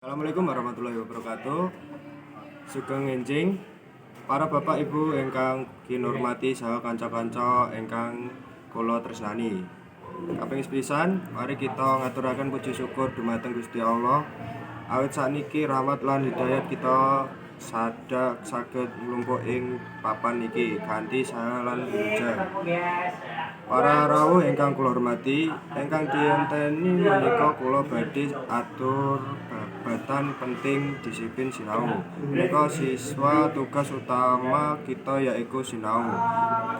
Assalamualaikum warahmatullahi wabarakatuh. Sugeng enjing para bapak ibu ingkang kinurmati saha kanca-kanca ingkang kula tresnani. Kaping sepisan, mari kita ngaturaken puji syukur dumateng Gusti Allah. Awit sakniki rahmat lan hidayat kita sadak saged nglumpuk ing papan niki kanthi saha lan wilujeng. Para rawuh ingkang kula hormati, ingkang dienteni menika kula badhe atur babatan penting disiplin sinau. Menika siswa, tugas utama kita yaiku sinau.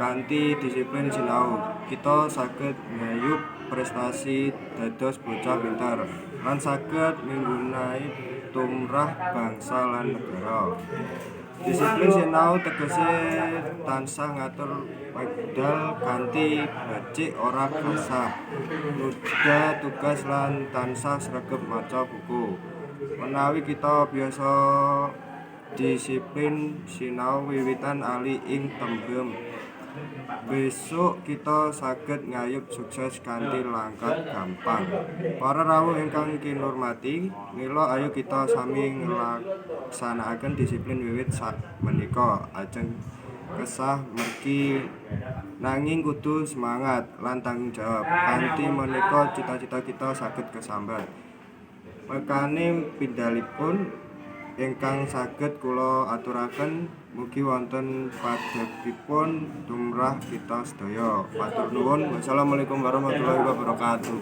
Kanthi disiplin sinau, kita saged ngayuh prestasi dados bocah pinter lan saged migunani tumrap bangsa lan negara. Disiplin sinau tegese tansah ngatur wekdal kanthi becik, ora kesah nunda tugas lan tansah sregep maca buku. Menawi kita biasa disiplin sinau wiwitan ali ing tembe besuk, kita saged ngayuh sukses kanthi langkah gampang. Para rawuh ingkang kinurmati, mila ayo kita sami nglaksanakaken disiplin wiwit sakmenika. Ajeng kesah mergi, nanging kudu semangat lan tanggung jawab. Kanthi menika cita-cita kita saged kesambat. Mekaten pindhalipun ingkang saged kula aturaken, mugi wonten padhepipun tumrap kita sedaya. Matur nuwun. Wassalamualaikum warahmatullahi wabarakatuh.